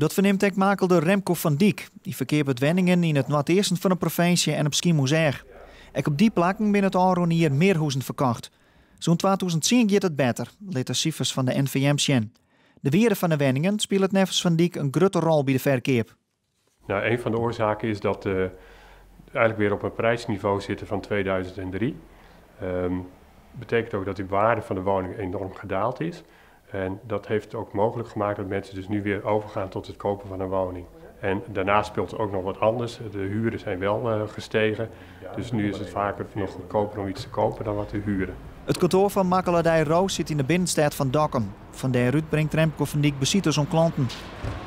Dat fernimt ek makelder Remco van Dyk. Dy ferkeapet wenningen yn it noardeasten fan de provinsje en op Skiermûntseach. Ek op dy plakken binne it ôfrûne jier mear huzen ferkocht. Sûnt 2010 giet it better, litte sifers fan de NVM sjen. De wearde fan de wenningen spilet neffens Van Dyk in grutte rol by de ferkeap. Nou, een van de oorzaken is dat we eigenlijk weer op een prijsniveau zitten van 2003. Betekent ook dat de waarde van de woning enorm gedaald is. En dat heeft ook mogelijk gemaakt dat mensen dus nu weer overgaan tot het kopen van een woning. En daarnaast speelt er ook nog wat anders. De huren zijn wel gestegen. Dus nu is het vaker nog goedkoper om iets te kopen dan wat te huren. It kantoar fan makelarij Roos sit yn de binnenstêd fan Dokkum. Fan dêrút bringt Remco van Dyk besites oan klanten.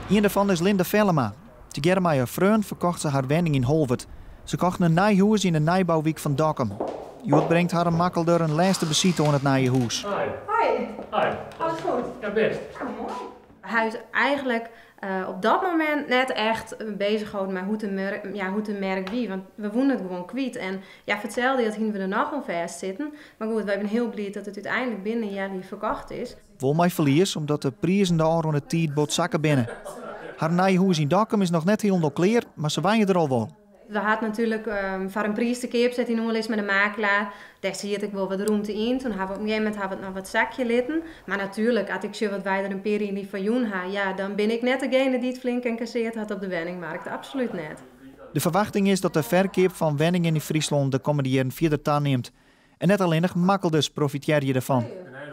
Ien dêrfan is Linda Vellema. Tegearre mei har freon ferkocht se har wenning yn Holwert. Se kochten in nij hûs yn de nijbouwyk fan Dokkum. Hjoed bringt harren makelder in lêste besite oan it nije hûs. Hi. Hoi. Hi. Alles goed? Ja, best. Oh, moai. Hy is eigenlik op dat momint net echt bezich holden mei hoe't de merk, ja, hoe't de merk wie, want we woene it gewoan kwyt. En ja, foar itselde jild hiene we der noch oan fêst sitten. Mar goed, wy binne hiel bliid dat it úteinlik binnen in healjier ferkocht is. Wol mei ferlies, omdat de prizen de ôfrûne tiid bot sakke binne. Har nije hûs yn Dokkum is noch net hielendal klear, mar se wenje der al wol. We hat natuerlik foar in priis te keap set yn oerlis mei de makelaar. Dêr siet ek wol wat rûmte yn. Toen ha we op in gegeven momint ha we it noch wat sakje litten. Mar natuerlik, as ik sjoch wat wy der in pear jier lyn foar jûn ha, ja, dan bin ik net degene dy't flink ynkasseard hat op de wenningmarkt. Absolút net. De ferwachting is dat de ferkeap fan wenningen yn Fryslân de kommende jierren fierder tanimt. En net allinnich makelders profitearje derfan.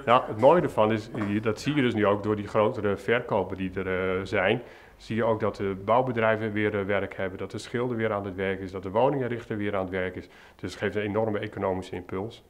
Nou, het mooie ervan is, dat zie je dus nu ook door die grotere verkopen die er zijn, zie je ook dat de bouwbedrijven weer werk hebben, dat de schilder weer aan het werk is, dat de woningenrichter weer aan het werk is. Dus het geeft een enorme economische impuls.